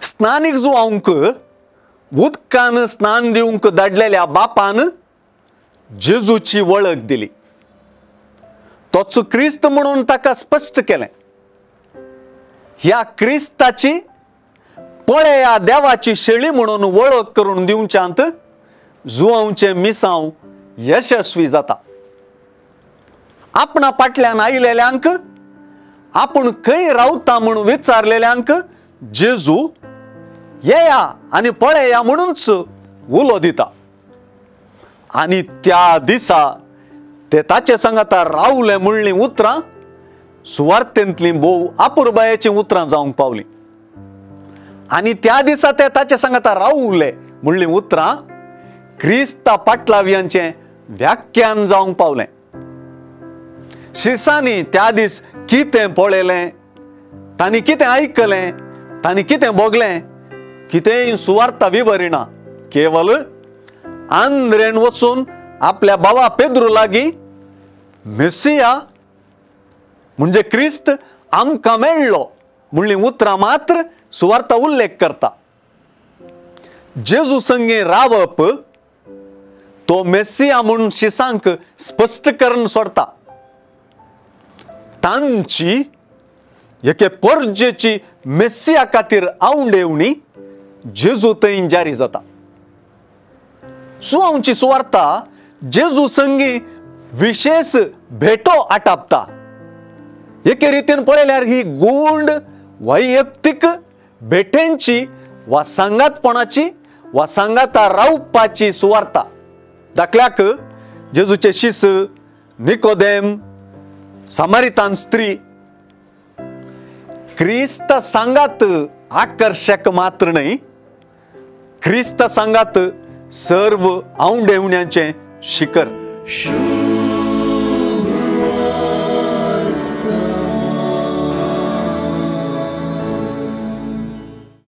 स्नानीक जुवांक उदकान स्नान दिवंक धाडलेल्या बापान जेजूची वळख दिली. तोच क्रिस्त म्हणून ताका स्पश्ट केलें. ह्या क्रिस्ताची पळया देवाची शेळी म्हणून वळख करून दिवच्यांत जुवांचें मिसांव यशस्वी जाता. आपणा फाटल्यान आयिल्ल्यांक आपूण खंय रावता म्हूण विचारलेल्यांक जेजू येया आनी पळया म्हणूनच उलो दिता. आनी त्या दिसा ते ताचे सांगाता रावले म्हणलीं उतरां सुवार्थेंतलीं भोव अपुरबायेचीं उतरां जावंक पावलीं. आनी त्या दिसा ते ताचे सांगाता रावले म्हणलीं उतरां क्रिस्ता पाटलाव्यांचें व्याख्यान जावंक पावलें. शिसांनी त्या दीस कितें पळयलें, तांणी कितें आयकलें, तांणी कितें भोगलें, कितेंय सुवार्ता विवरिणा. केवल आंद्रेन वचून आपल्या भावा पेद्रू लागीं मेसिया म्हणजे क्रिस्त आमकां मेळ्ळो म्हणलीं उतरां मात्र सुवार्ता उल्लेख करता. जेजू संगी रावप तो मेसिया म्हूण शिसांक स्पश्ट करून सोडता. तांची एके परजेची मेसिया खातीर आवंडेवणी जेजू थंय जारी जाता. सुवांची सुवार्ता जेजू संगी विशेष भेटो आटापता. एके रितीन पळयल्यार ही गुंड वैयक्तीक भेटेंची वा सांगातपणाची वा सांगाता रावपाची सुवार्ता. दाखल्याक जेजूचे शिस, निकोदेम, सामारितान स्त्री. क्रिस्त सांगात आकर्शक मात्र न्हय, क्रिस्त सांगात सर्व आवंडेवण्याचें शिखर.